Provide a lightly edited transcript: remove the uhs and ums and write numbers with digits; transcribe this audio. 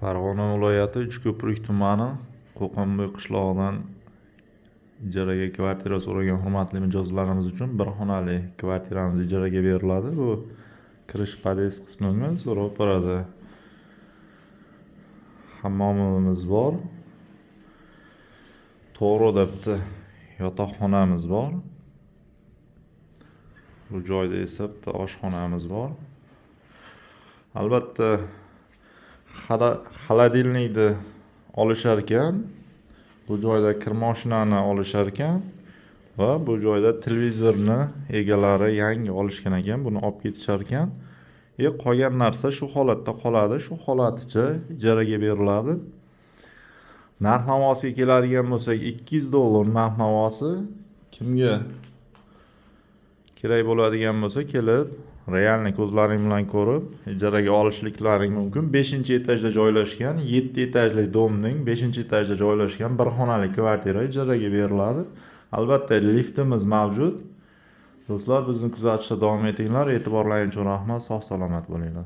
Farg'ona viloyati Uchko'prik tumani, Qo'qonbo'y qishlog'idan ijaraga kvartira so'ragan hurmatli mijozlarimiz uchun bir xonali kvartiramiz ijaraga beriladi. Bu kirish podъезд qismimiz, ro'parada hammomimiz bor. To'g'rida bitta yotoqxonamiz bor. Bu joyda esa bitta oshxonamiz bor. Albatta, холодильник ni olishar ekan, bu joyda kir moshinani olishar ekan va bu joyda televizorni egalari yangi olishgan ekan, buni olib ketishar ekan. Qolgan narsa shu holatda qoladi, shu holaticha ijaraga beriladi. Narx navosiga keladigan bo'lsak, $200 narx navosi. Kimga kerak bo'ladigan bo'lsa, kelib реальный ko'zlaring bilan ko'rib, ijaraga olishliklaring mumkin. 5 etajda joylashgan, 7 etajli дом ning 5 etajda joylashgan bir xonali kvartira ijaraga beriladi. Albatta, liftimiz mavjud. Do'stlar, bizni kuzatishda davom etinglar. E'tiborlaring uchun rahmat. Sog' salomat bo'linglar.